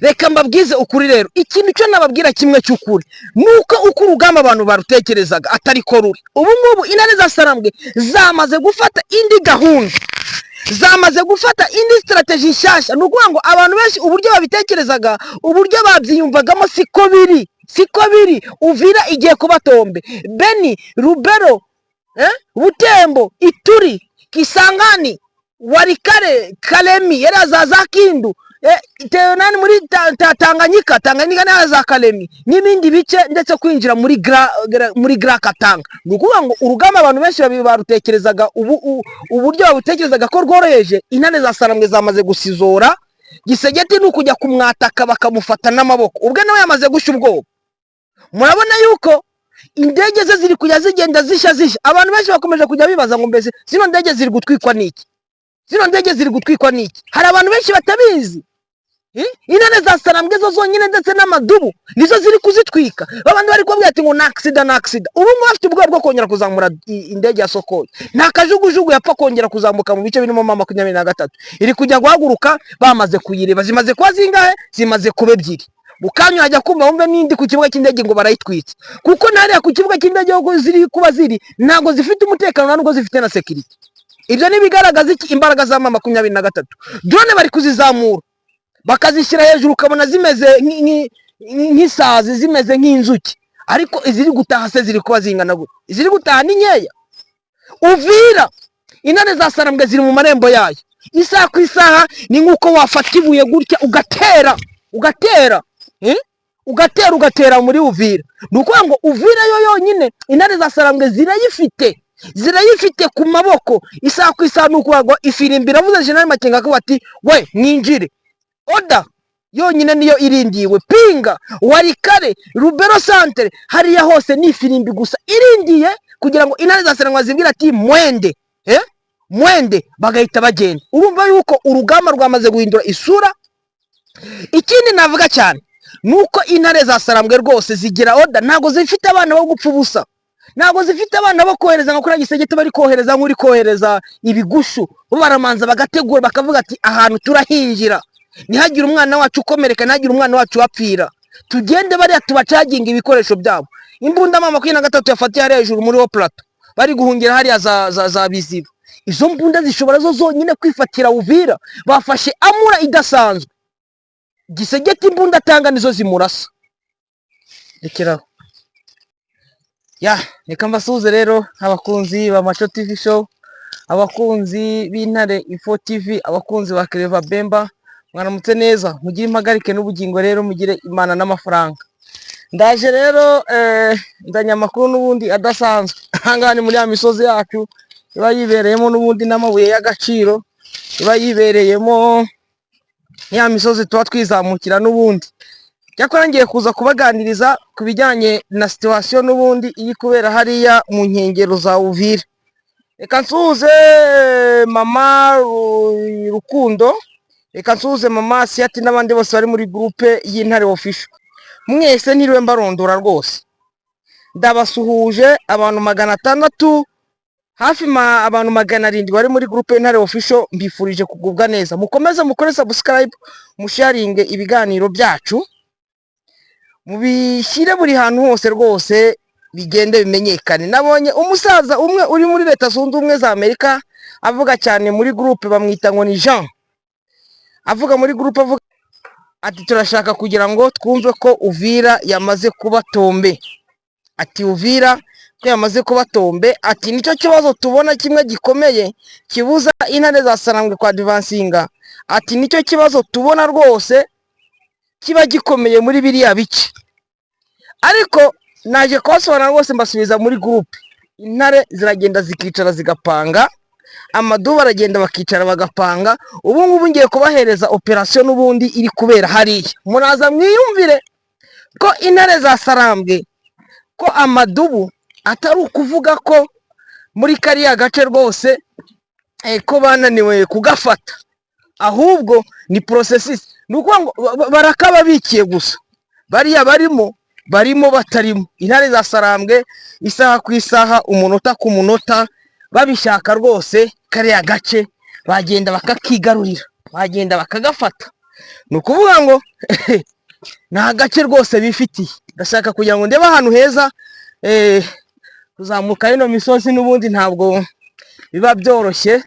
Reka mbabwize ukuri rero, ikintu cyo nababwira kimwe cy'ukuri ni uko uko urugamba abantu barutekerezaga atari ko ruri. Ubu ngubu intare za Sarambwe zamaze gufata indi gahunda, zamaze gufata indi strategy nshyashya. Ni ukuvuga ngo abantu benshi uburyo babitekerezaga, uburyo babyiyumvagamo, siko biri, siko biri. Uvira igiye kuba tombe. Beni, Rubero, Butembo, Ituri, Kisangani, Walikale, Kalemi, yari za Kindu, nani muri Tanganyika, Tanganyika nayo za Kalemi n'ibindi bice, ndetse kwinjira muri Grand Katanga. Ni ukuvuga ngo urugamba abantu benshi barutekerezaga ubu uburyo babutekerezaga ko rworoheje, intare za Sarambwe zamaze gusizora. Tshisekedi ni ukujya kumwataka bakamufata n'amaboko, ubwe nawe yamaze gushya ubwoba. Murabona yuko indege ze ziri kujya zigenda zishya zishya. Abantu benshi bakomeje kujya bibaza ngo: "Mbese zino ndege ziri gutwikwa n'iki? Zino ndege ziri gutwikwa n'iki?" Hari abantu benshi batabizi. Intare za Sarambwe zo zonyine ndetse n'amadubu nizo ziri kuzitwika. Babandi bari kubabwira ati ngo ni accident, ni accident. Ubu ngubu bafite ubwoba bwo kongera kuzamura indege ya Sukhoi. Nta kajugujugu yapfa kongera kuzamuka mu bice birimo M23. Iri kujya guhaguruka bamaze kuyireba. Zimaze kuba zingahe? Zimaze kuba ebyiri. Mukanya wajya kumva wumve n'indi ku kibuga cy'indege ngo barayitwitse, kuko nariya ku kibuga cy'indege aho ziri kuba ziri ntabwo zifite umutekano, nta nubwo zifite na sécurité. Ibyo ni ibigaragaza iki? Imbaraga za M23. Drone bari kuzizamura bakazishyira hejuru, ukabona zimeze nk'isazi, zimeze nk'inzuki. Ariko iziri gutaha se ziri kuba zingana gute? Iziri gutaha ni nkeya. Uvira, intare za Sarambwe ziri mu marembo yayo isaha ku isaha. Ni nk'uko wafata ibuye gutya ugatera, ugatera, eh? Ugatera, ugatera muri Uvira. Ni ukuvuga ngo Uvira yo yonyine intare za Sarambwe zirayifite, zirayifite ku maboko isaha ku isaha. Ni ukuvuga ngo ifirimbi iravuze, General Makenga akavuga ati: "We mwinjire." Order yonyine niyo irindiwe. Pinga, Walikale, Rubero centre, hariya hose ni ifirimbi gusa irindiye kugira ngo intare za Sarambwe zibwire ati: "Mwende, eh? Mwende," bagahita bagenda. Urumva yuko urugamba rwamaze guhindura isura. Ikindi navuga cyane ni uko intare za Sarambwe rwose zigira order. Ntabwo zifite abana bo gupfa ubusa, ntabwo zifite abana bo kohereza nka kuriya Tshisekedi bari kohereza nk'uri kohereza ibigushu. Bo baramanza bagategura, bakavuga ati: "Ahantu turahinjira, ntihagire umwana wacu ukomereka, ntihagire umwana wacu wapfira, tugende bariya tubacaginga ibikoresho byabo." Imbunda M23 yafatiye hariya hejuru muri haut plateau, bari guhungira hariya za Biziba, izo mbunda zishobora zo zonyine kwifatira Uvira. Bafashe armure idasanzwe. Tshisekedi imbunda atanga nizo zimurasa. Rekeraho ya. Reka mbasuhuze rero abakunzi ba Maco TV Show, abakunzi b'Intare Info TV, abakunzi ba Kereva Bemba. Mwaramutse neza, mugire impagarike n'ubugingo rero, mugire Imana n'amafaranga. Ndaje rero, nzanye amakuru n'ubundi adasanzwe. Ahangaha ni muri ya misozi yacu iba yibereyemo n'ubundi n'amabuye y'agaciro, iba yibereyemo ya misozi tuba twizamukira n'ubundi. Cyakora ngiye kuza kubaganiriza ku bijyanye na situation n'ubundi iri kubera hariya mu nkengero za Uvira. Reka nsuhuze mama Rukundo, reka nsuhuze mama Siyati n'abandi bose bari muri groupe y'Intare Official. Mwese ntiriwe mbarondora rwose, ndabasuhuje. Abantu 600 hafi abantu 700 bari muri groupe y'Intare Official, mbifurije kugubwa neza. Mukomeze mukore subscribe, musharinge ibiganiro byacu, mubishyire buri hantu hose rwose, bigende bimenyekane. Nabonye umusaza umwe uri muri Leta Zunze Ubumwe za Amerika avuga cyane muri groupe, bamwita ngo ni Jean, avuga muri groupe avuga ati: "Turashaka kugira ngo twumve ko Uvira yamaze kuba tombe." Ati: "Uvira ko yamaze kuba tombe." Ati: "Nicyo kibazo tubona kimwe gikomeye kibuza intare za Sarambwe kwa advancinga." Ati: "Nicyo kibazo tubona rwose kiba gikomeye muri biriya bice." Ariko naje kubasobanura rwose, mbasubiza muri groupe. Intare ziragenda zikicara zigapanga, amadubu aragenda bakicara bagapanga. Ubu ngubu ngiye kubahereza operation n'ubundi iri kubera hariya. Muraza mwiyumvire ko intare za Sarambwe, ko amadubu atari ukuvuga ko muri kariya gace rwose ko bananiwe kugafata, ahubwo ni processus. Ni ukuvuga ngo barakababikiye gusa, bariya barimo barimo batarimo. Intare za Sarambwe isaha ku isaha, umunota ku munota, babishaka rwose kariya gace bagenda bakakigarurira, bagenda bakagafata. Ni ukuvuga ngo ni agace rwose bifitiye. Ndashaka kugira ngo ndebe ahantu heza. Kuzamuka ino misozi n'ubundi ntabwo biba byoroshye.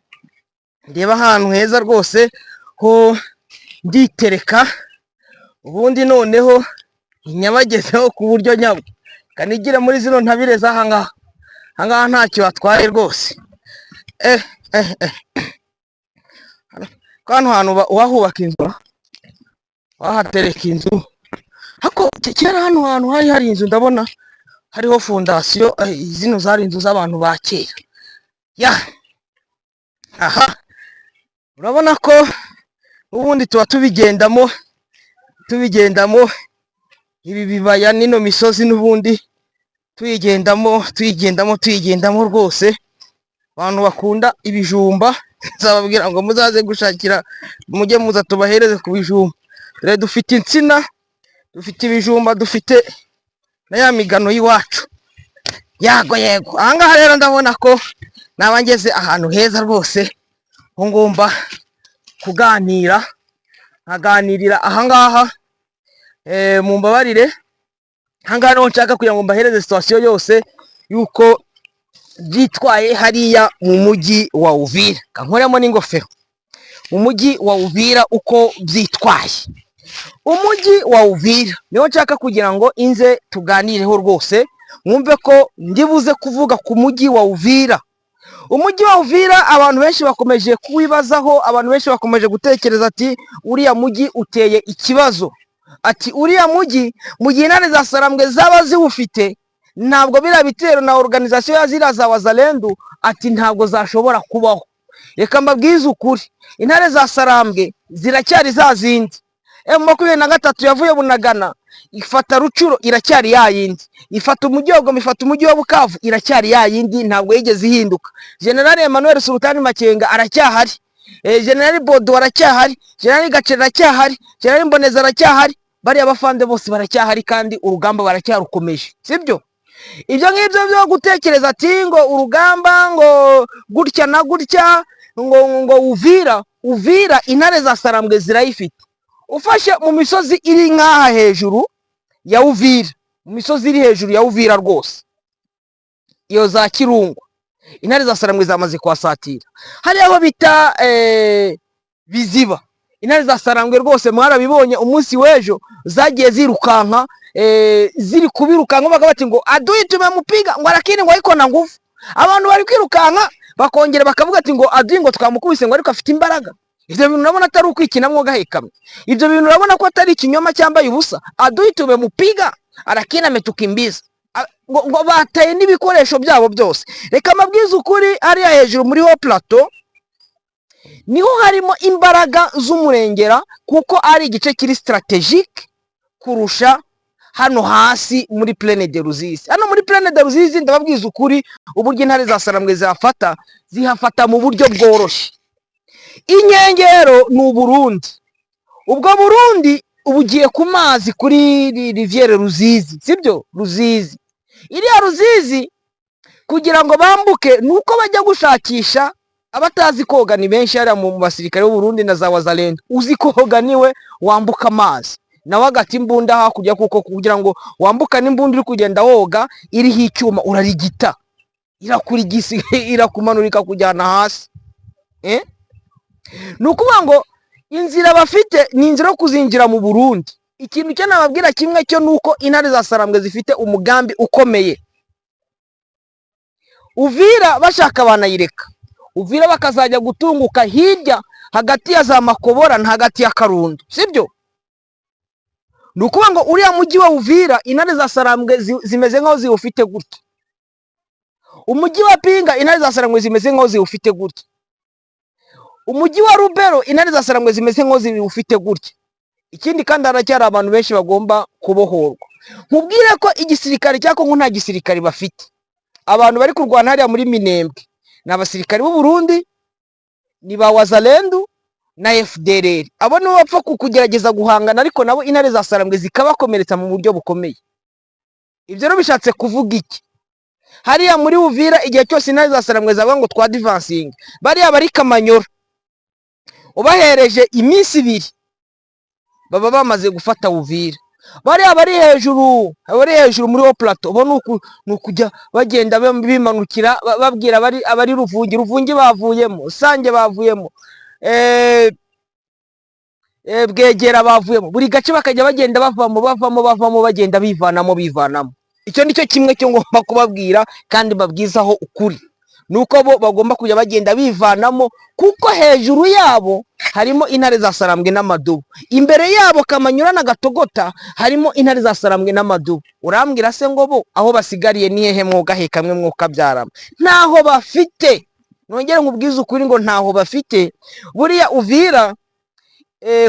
Ndeba ahantu heza rwose ho nditereka, ubundi noneho nyabagezeho ku buryo nyabwo. Kanigire muri zino ntabire z'aha ngaha. Aha ngaha ntacyo hatwaye rwose. Ko hano hantu wahubaka inzu, wahatereka inzu. Hako kera hano hantu hari hari inzu, ndabona hariho fondation. Zino zari inzu z'abantu ba kera. Ya, aha urabona ko ubundi tuba tubigendamo, tubigendamo ibi bibaya n'ino misozi, n'ubundi tuyigendamo, tuyigendamo, tuyigendamo rwose. Abantu bakunda ibijumba, nzababwira ngo muzaze gushakira, mujye muza tubahereze ku bijumba. Dore dufite insina, dufite ibijumba, dufite na ya migano y'iwacu. Yago yego, ahangaha rero ndabona ko naba ngeze ahantu heza rwose ho ngomba kuganira, nkaganirira ahangaha. Mumbabarire, ahangaha niho nshaka kugira ngo mbahereze situation yose y'uko byitwaye hariya mu mujyi wa Uvira. Kankoremo n'ingofero. Mu mujyi wa Uvira uko byitwaye, umujyi wa Uvira niho nshaka kugira ngo inze tuganireho rwose, mwumve ko ndibuze kuvuga ku mujyi wa Uvira. Umujyi wa Uvira abantu benshi bakomeje kuwibazaho, abantu benshi bakomeje gutekereza ati uriya mujyi uteye ikibazo, ati uriya mujyi mu gihe intare za Sarambwe zaba ziwufite, ntabwo biriya bitero na organisation ya ziriya za Wazalendu, ati ntabwo zashobora kubaho. Reka mbabwize ukuri, intare za Sarambwe ziracyari za zindi. M23 yavuye Bunagana ifata Rutshuru, iracyari ya yindi. Ifata umujyi wa Goma, ifata umujyi wa Bukavu, iracyari ya yindi, ntabwo yigeze ihinduka. General Emmanuel Sultani Makenga aracyahari, General Bodo aracyahari, General Gaceri aracyahari, General Mboneza aracyahari, bariya bafande bose baracyahari kandi urugamba baracyarukomeje, sibyo? Ibyo ngibyo byo gutekereza ati ngo urugamba ngo gutya na gutya, ngo Uvira, Uvira intare za Sarambwe zirayifite. Ufashe mu misozi iri nk'aha hejuru ya Uvira, mu misozi iri hejuru ya Uvira rwose, iyo za Kirungu, intare za Sarambwe zamaze kuhasatira. Hariya aho bita Biziba, intare za Sarambwe rwose mwarabibonye umunsi w'ejo zagiye zirukanka, ziri kubirukanka bavuga bati ngo adui tumemupiga, ngo lakini ngo ariko na nguvu. Abantu bari kwirukanka bakongera bakavuga ati ngo adui ngo twamukubise, ngo ariko afite imbaraga. Ibyo bintu urabona atari ukwikinamwo gahekamye? Ibyo bintu urabona ko atari ikinyoma cyambaye ubusa? Adui tumemupiga lakini ametukimbiza. Ngo bataye n'ibikoresho byabo byose. Reka mbabwize ukuri, hariya hejuru muri haut plateau niho harimo imbaraga z'umurengera, kuko ari igice kiri stratégique kurusha hano hasi muri Plaine de Ruzizi. Hano muri Plaine de Ruzizi, ndababwiza ukuri, uburyo intare za Sarambwe zihafata, zihafata mu buryo bworoshye. Inkengero ni Uburundi, ubwo Burundi ubugiye ku mazi kuri rivière Ruzizi, sibyo? Ruzizi, iriya Ruzizi, kugira ngo bambuke ni uko bajya gushakisha abatazi koga. Ni benshi hariya mu basirikare b'u Burundi na za Wazalendo. Uzi koga niwe wambuka amazi, nawe agata imbunda hakurya, kuko kugira ngo wambukane imbunda uri kugenda woga iriho icyuma, urarigita, irakurigisa, irakumanura, ikakujyana hasi. Ni ukuvuga ngo inzira bafite ni inzira yo kuzinjira mu Burundi. Ikintu cyo nababwira kimwe cyo ni uko intare za Sarambwe zifite umugambi ukomeye. Uvira bashaka banayireka, Uvira bakazajya gutunguka hirya hagati ya za Makobora na hagati ya Karundo, sibyo? Ni ukuvuga ngo uriya mujyi wa Uvira intare za Sarambwe zimeze nk'aho ziwufite gutya. Umujyi wa Pinga intare za Sarambwe zimeze nk'aho ziwufite gutya. Umujyi wa Rubero intare za Sarambwe zimeze nk'aho ziwufite gutya. Ikindi kandi, haracyari abantu benshi bagomba kubohorwa. Nkubwire ko igisirikare cya Kongo nta gisirikare bafite. Abantu bari kurwana hariya muri Minembwe ni abasirikare b'u Burundi, ni ba Wazalendu na FDLR. Abo nibo bapfa kugerageza guhangana, ariko nabo intare za Sarambwe zikabakomeretsa mu buryo bukomeye. Ibyo rero bishatse kuvuga iki? Hariya muri Uvira, igihe cyose intare za Sarambwe zavuga ngo twa advancinga, bariya bari Kamanyora ubahereje iminsi 2. Baba bamaze gufata Uvira. Bariya bari hejuru, abari hejuru muri haut plateau bo ni ukujya bagenda bimanukira, babwira abari Ruvungi. Ruvungi bavuyemo, Sange bavuyemo, Bwegera bavuyemo, buri gace bakajya bagenda bavamo, bavamo, bavamo, bagenda bivanamo, bivanamo. Icyo ni cyo kimwe cyo ngomba kubabwira kandi mbabwizaho ukuri, ni uko bo bagomba kujya bagenda bivanamo, kuko hejuru yabo harimo intare za Sarambwe n'amadubu, imbere yabo Kamanyura na Gatogota harimo intare za Sarambwe n'amadubu. Urambwira se ngo bo aho basigariye ni hehe? Mwugahe kamwe mwukabyaramo, ntaho bafite. Nongere nkubwize ukuri ngo ntaho bafite. Buriya Uvira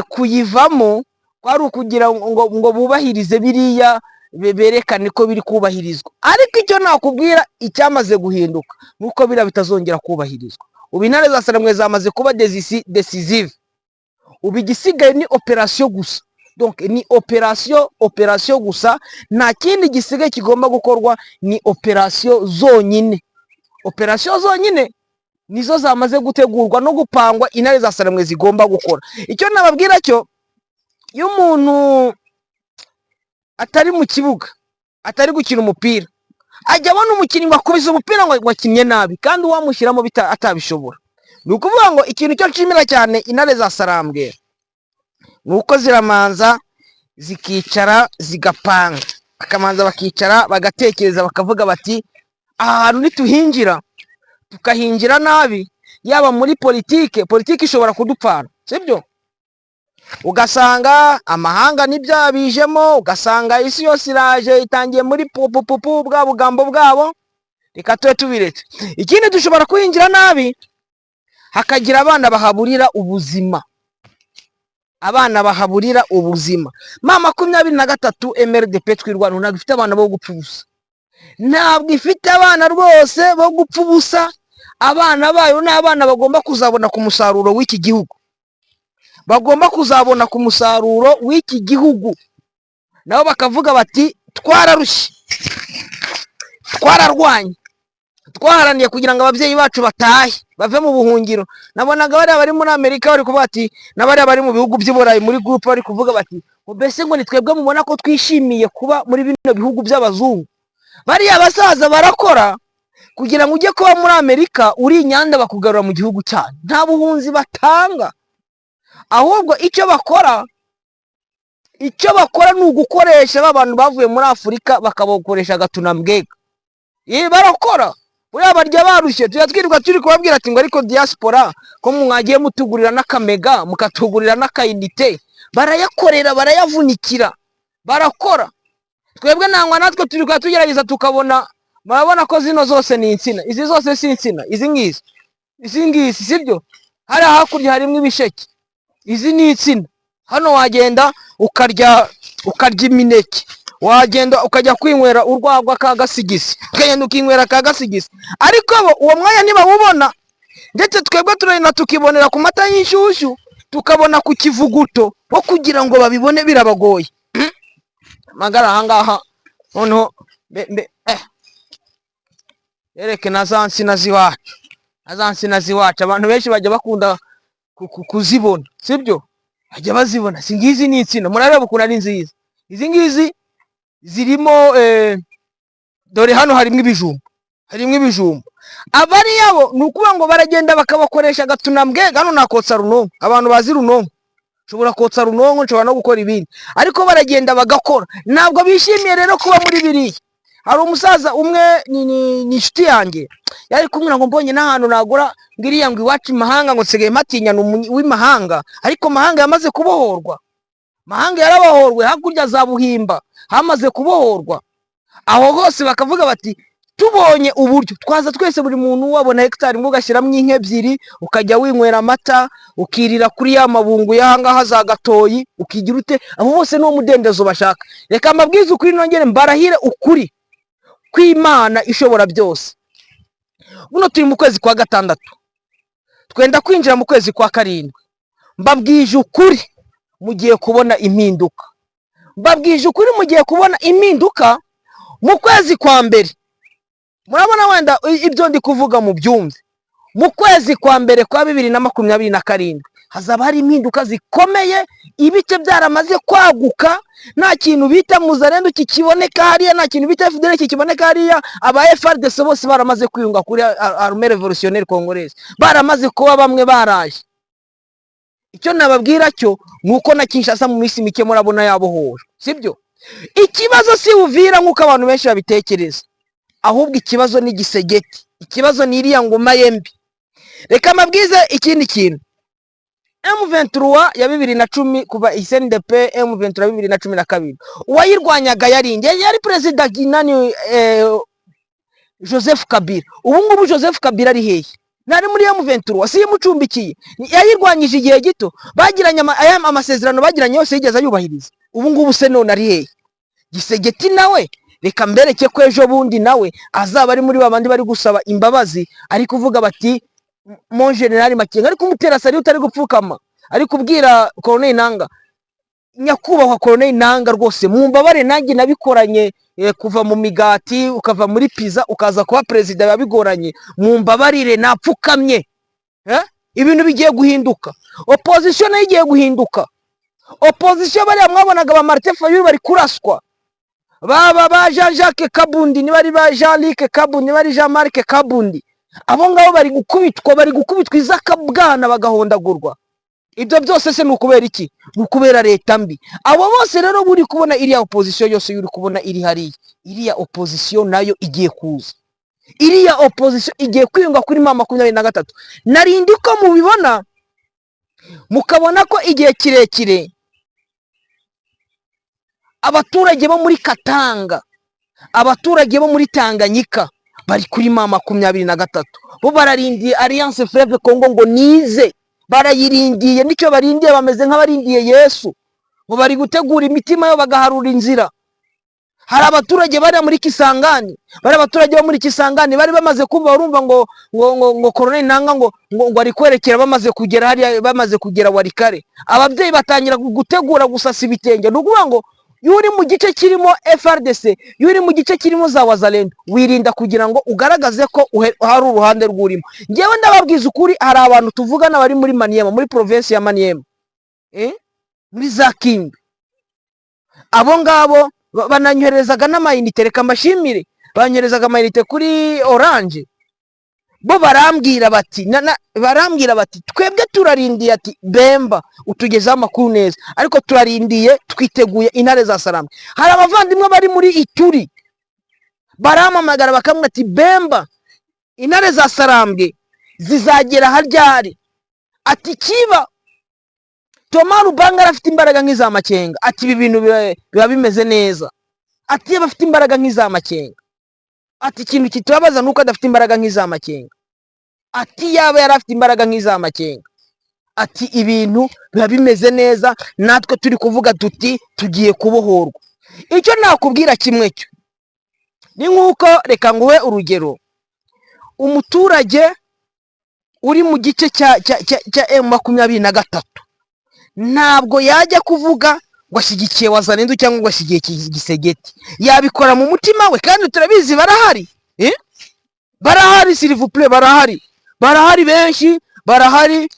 kuyivamo kwari ukugira ngo bubahirize biriya, berekane ko biri kubahirizwa. Ariko icyo nakubwira, icyamaze guhinduka ni uko biriya bitazongera kubahirizwa. Ubu intare za Sarambwe zamaze kuba décisive. Ubu igisigaye ni opération gusa, donc ni opération, opération gusa, nta kindi gisigaye kigomba gukorwa, ni opération zonyine. Opération zonyine nizo zamaze gutegurwa no gupangwa, intare za Sarambwe zigomba gukora. Icyo nababwira cyo, iyo umuntu atari mu kibuga, atari gukina umupira, ajya abona umukinnyi ngo akubise umupira ngo wakinnye nabi, kandi uwamushyiramo atabishobora. Ni ukuvuga ngo ikintu cyo nshimira cyane intare za Sarambwe ni uko ziramanza zikicara zigapanga, bakamanza bakicara bagatekereza, bakavuga bati: "Aha hantu nituhinjira tukahinjira nabi, yaba muri politike, politike ishobora kudupfana." Sibyo? Ugasanga amahanga ntibyabijemo, ugasanga isi yose iraje itangiye muri pupupupu bwa bugambo bwabo, reka tube tubiretse. Ikindi, dushobora kuhinjira nabi hakagira abana bahaburira ubuzima, abana bahaburira ubuzima. M23 MRDP Twirwaneho ntabwo ifite abana bo gupfa ubusa, ntabwo ifite abana rwose bo gupfa ubusa. Abana bayo ni abana bagomba kuzabona ku musaruro w'iki gihugu, bagomba kuzabona ku musaruro w'iki gihugu, nabo bakavuga bati: "Twararushye, twararwanye, twaharaniye kugira ngo ababyeyi bacu batahe bave mu buhungiro." Nabonaga bariya bari muri Amerika bari kuvuga ati, n'abariya bari mu bihugu by'i Burayi muri groupe bari kuvuga bati ngo: "Mbese ngo ni twebwe mubona ko twishimiye kuba muri bino bihugu by'abazungu?" Bariya basaza barakora kugira ngo ujye kuba muri Amerika uri inyanda, bakugarura mu gihugu cyanyu. Nta buhunzi batanga, ahubwo icyo bakora ni ugukoresha ba bantu bavuye muri Afurika, bakabakoresha agatunambwega. Ibi barakora, buriya barya barushye. Tujya twirirwa turi kubabwira ati ngo: "Ariko diaspora, ko mwagiye mutugurira n'akamega, mukatugurira n'akayinite?" Barayakorera, barayavunikira, barakora. Twebwe nangwa natwe turi kuba tugerageza tukabona. Murabona ko zino zose ni insina, izi zose si insina, izi ngizi, izi ngizi, sibyo? Hariya hakurya harimo ibisheke, izi ni insina. Hano wagenda ukarya imineke, wagenda ukajya kwinywera urwagwa ka gasigisi, ukagenda ukinywera ka gasigisi, ariko bo uwo mwanya ntibawubona. Ndetse twebwe turagenda tukibonera ku mata y'inshyushyu, tukabona ku kivuguto, bo kugira ngo babibone birabagoye. Magara ahangaha noneho mbe mbe yereke na za nsina z'iwacu, na za nsina z'iwacu abantu benshi bajya bakunda kuzibona, sibyo? Bajya bazibona. Si ngizi ni insina? Murareba ukuntu ari nziza. Izi ngizi zirimo dore hano harimo ibijumba, harimo ibijumba. Abariya bo ni ukuvuga ngo baragenda bakabakoresha agatunambwe. Hano nakotsa runonko, abantu bazi runonko, nshobora kotsa runonko, nshobora no gukora ibindi, ariko baragenda bagakora. Ntabwo bishimiye rero kuba muri biriya. Hari umusaza umwe ni inshuti yanjye, yari kumwe ngo mbonye n'ahantu nagura ngo iriya ngo iwacu imahanga, ngo nsigaye mpatinya ni w'imahanga. Ariko mahanga yamaze kubohorwa, mahanga yarabohorwe, hakurya za Buhimba hamaze kubohorwa. Aho hose bakavuga bati: "Tubonye uburyo twaza twese, buri muntu wabona hegitari imwe, ugashyiramo inka ebyiri, ukajya winywera amata, ukirira kuri ya mabungu y'ahangaha za gatoyi, ukigira ute." Abo bose ni mudendezo bashaka. Reka mbabwize ukuri, nongere mbarahire ukuri kw'Imana ishobora byose. Buno turi mu kwezi kwa gatandatu, twenda kwinjira mu kwezi kwa karindwi. Mbabwije ukuri, mugiye kubona impinduka. Mbabwije ukuri, mugiye kubona impinduka mu kwezi kwa mbere. Murabona wenda ibyo ndi kuvuga mu byumve. Mu kwezi kwa mbere kwa 2027. Hazaba hari impinduka zikomeye, ibice byaramaze kwaguka, nta kintu bita Muzalendo kikiboneka hariya, nta kintu bita FDL kikiboneka hariya. Aba FARDC bose baramaze kwiyunga kuri Armée Révolutionnaire Congolaise, baramaze kuba bamwe, baraje. Icyo nababwira cyo ni uko na Kinshasa mu minsi mike murabona yabohojwe, sibyo? Ikibazo si Uvira nk'uko abantu benshi babitekereza, ahubwo ikibazo ni Tshisekedi, ikibazo ni iriya ngoma ye mbi. Reka mbabwize ikindi kintu. M23 ya 2010, kuva CNDP M23 2012, uwayirwanyaga yari nde? Yari perezida Ginani Joseph Kabila. Ubu ngubu Joseph Kabila ari hehe? Nari muri M23, si imucumbikiye? Yayirwanyije igihe gito, bagiranye aya amasezerano bagiranye yose yigeze ayubahiriza? Ubu ngubu se none ari hehe? Tshisekedi nawe, reka mbereke ko ejo bundi nawe azaba ari muri babandi bari gusaba imbabazi, ari kuvuga bati: "Mon général Makenga", ari kumutera saluti, ari gupfukama, ari kubwira Corneille Nanga: "Nyakubahwa Corneille Nanga, rwose mumbabare, nanjye nabikoranye kuva mu migati ukava muri pizza ukaza kuba perezida biba bigoranye, mumbabarire, napfukamye." Ibintu bigiye guhinduka, opposition nayo igiye guhinduka. Opposition bariya mwabonaga ba Martin Fayulu bari kuraswa, baba ba Jean Jacques Kabundi, niba ari ba Jean Luc Kabundi, niba ari Jean Marc Kabundi, abo ngabo bari gukubitwa, bari gukubitwa izakabwana, bagahondagurwa. Ibyo byose se ni ukubera iki? Ni ukubera leta mbi. Abo bose rero buri kubona, iriya opposition yose uri kubona iri hariya, iriya opposition nayo igiye kuza, iriya opposition igiye kwiyunga kuri M23. Narindi ko mubibona, mukabona ko igihe kirekire abaturage bo muri Katanga, abaturage bo muri Tanganyika bari kuri M23. Bo bararindiye Alliance Fleuve Congo ngo nize, barayirindiye. Nicyo barindiye, bameze nk'abarindiye Yesu, ngo bari gutegura imitima yo bagaharura inzira. Hari abaturage bari muri Kisangani, bari abaturage bo muri Kisangani bari bamaze kumva, barumva ngo Colonel Nanga ngo ari kwerekera, bamaze kugera hariya, bamaze kugera Walikale, ababyeyi batangira gutegura gusasa ibitenge. Ni ukuvuga ngo iyo uri mu gice kirimo FARDC, iyo uri mu gice kirimo za Wazalendo, wirinda kugira ngo ugaragaze ko hari uruhande rw'urimo. Ngewe ndababwiza ukuri, hari abantu tuvugana bari muri Maniema, muri province ya Maniema, muri za Kindu. Abo ngabo bananyoherezaga n'amayinite, reka mbashimire, banyoherezaga amayinite kuri Orange. Bo barambwira bati barambwira bati: "Twebwe turarindiye." Ati: "Bemba utugezeho amakuru neza, ariko turarindiye, twiteguye intare za Sarambwe." Hari abavandimwe bari muri Ituri barampamagara bakambwira ati: "Bemba, intare za Sarambwe zizagera haryari?" Ati: "Kiba Thomas Lubanga arafite imbaraga nk'iza Makenga." Ati: "Ibi bintu biba bimeze neza." Ati: "Iyo bafite imbaraga nk'iza Makenga." Ati: "Ikintu kitubabaza nuko adafite imbaraga nk'iza Makenga." Ati: "Yaba yari afite imbaraga nk'iza Makenga," ati, "ibintu biba bimeze neza, natwe turi kuvuga tuti tugiye kubohorwa." Icyo nakubwira kimwe cyo ni nk'uko, reka nguhe urugero, umuturage uri mu gice cya M23 ntabwo yajya kuvuga ngo ashyigikiye Wazalendo cyangwa ngo ashyigikiye Tshisekedi. Yabikora mu mutima we, kandi turabizi barahari, eh? Barahari, s'il vous plaît, barahari, barahari benshi, barahari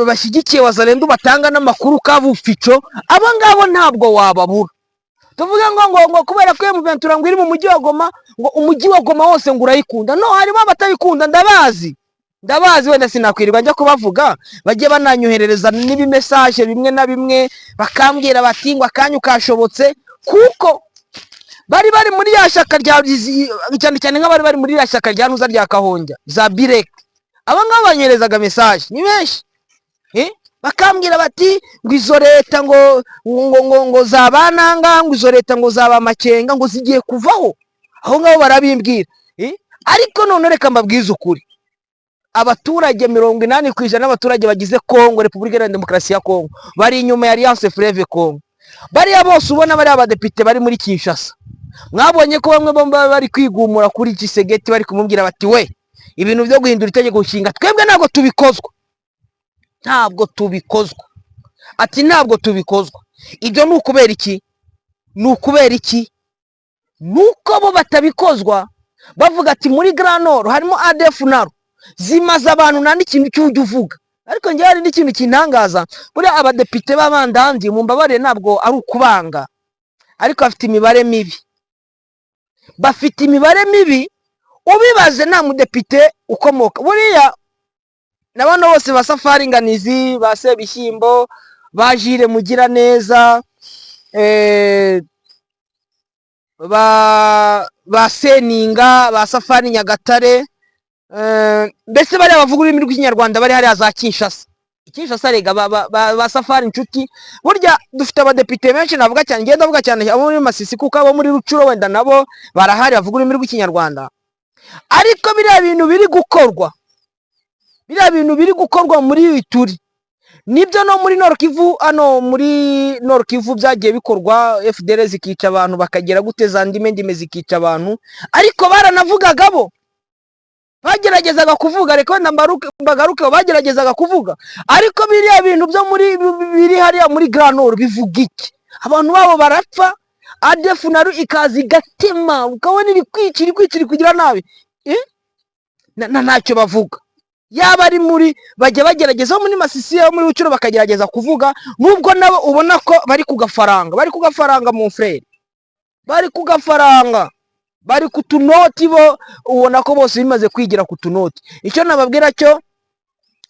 bashyigikiye Wazalendo, batanga n'amakuru kabufico. Abo ngabo ntabwo wababura. Tuvuge ngo kubera ko M23 ngo iri mu mujyi wa Goma, ngo umujyi wa Goma wose ngo urayikunda. No, harimo abatayikunda, ndabazi, ndabazi. Wenda sinakwirirwa njya kubavuga, bajye bananyoherereza n'ibimesaje bimwe na bimwe, bakambwira bati ngo akanya kashobotse, kuko bari bari muri ya shyaka rya, cyane cyane nk'abari bari muri ya shyaka rya Ntuza, rya Kahongya, za Birek. Aba ngaba banyoherezaga message ni benshi, bakambwira bati ngo izo leta ngo za bananga, ngo izo leta ngo zaba Makenga, ngo zigiye kuvaho. Aho ngaho barabimbwira. Ariko none reka mbabwize ukuri, abaturage 80% y'abaturage bagize Kongo, Repubulika Iharanira Demokarasi ya Kongo, bari inyuma ya Alliance Fleuve Congo. Bariya bose ubona, bariya badepite bari muri Kinshasa, mwabonye ko bamwe baba bari kwigumura kuri Tshisekedi, bari kumubwira bati: "We, ibintu byo guhindura itegeko nshinga twebwe ntabwo tubikozwa, ntabwo tubikozwa." Ati: "Ntabwo tubikozwa." Ibyo ni ukubera iki? Ni ukubera iki? Nuko bo batabikozwa, bavuga ati muri Grand Nord harimo ADF NALU zimaze abantu, nta n'ikintu cy'ujya uvuga. Ariko njyewe hari n'ikintu kintangaza. Buriya abadepite b'abandandi, mumbabarire, ntabwo ari ukubanga, ariko bafite imibare mibi, bafite imibare mibi. Ubibaze, nta mudepite ukomoka buriya na bano bose ba Safari Nganizi, ba Sebishyimbo, ba Jire Mugiraneza, ba Seninga, ba Safari Nyagatare, mbese bariya bavuga ururimi rw'Ikinyarwanda bari hariya za Kinshasa. Kinshasa rega ba Safari Inshuti. Burya dufite abadepite benshi. Navuga cyane, ngenda ndavuga cyane abo muri Masisi, kuko abo muri Rucuro wenda nabo barahari bavuga ururimi rw'Ikinyarwanda. Ariko biriya bintu biri gukorwa, biriya bintu biri gukorwa muri Ituri, nibyo no muri Nord Kivu. Hano muri Nord Kivu byagiye bikorwa, FDLR zikica abantu, bakagera gute, za ndime ndime zikica abantu, ariko baranavugaga, bo bageragezaga kuvuga. Reka wenda mbagarukeho. Bageragezaga kuvuga, ariko biriya bintu byo muri biri hariya muri Grand Nord bivuga iki? Abantu babo barapfa, ADF nayo ikaza igatema, ukabona iri kwica, iri kwica, iri kugira nabi. Eh? Ntacyo bavuga. Yaba ari muri bajya bagerageza muri Masisi, yo muri Rucuro bakagerageza kuvuga, nubwo nabo ubona ko bari ku gafaranga, bari ku gafaranga, mon frère, bari ku gafaranga, bari ku tunoti. Bo ubona ko bose bimaze kwigira ku tunoti. Icyo nababwira cyo,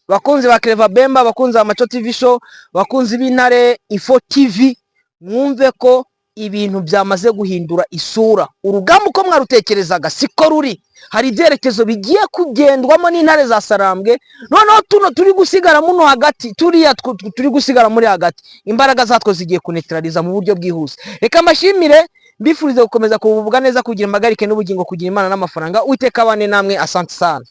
bakunzi ba Clever Bemba, bakunzi ba Maco TV Show, bakunzi b'Intare Info TV, mwumve ko ibintu byamaze guhindura isura. Urugamba uko mwarutekerezaga siko ruri. Hari ibyerekezo bigiye kugendwamo n'intare za Sarambwe. Noneho tuno turi gusigara muno hagati, turiya turi gusigara muri hagati, imbaraga zatwo zigiye kunetraliza mu buryo bwihuse. Reka mbashimire, mbifurize gukomeza kuvuga neza, kugira impagarike n'ubugingo, kugira Imana n'amafaranga. Uwiteka abane namwe. Asante sana.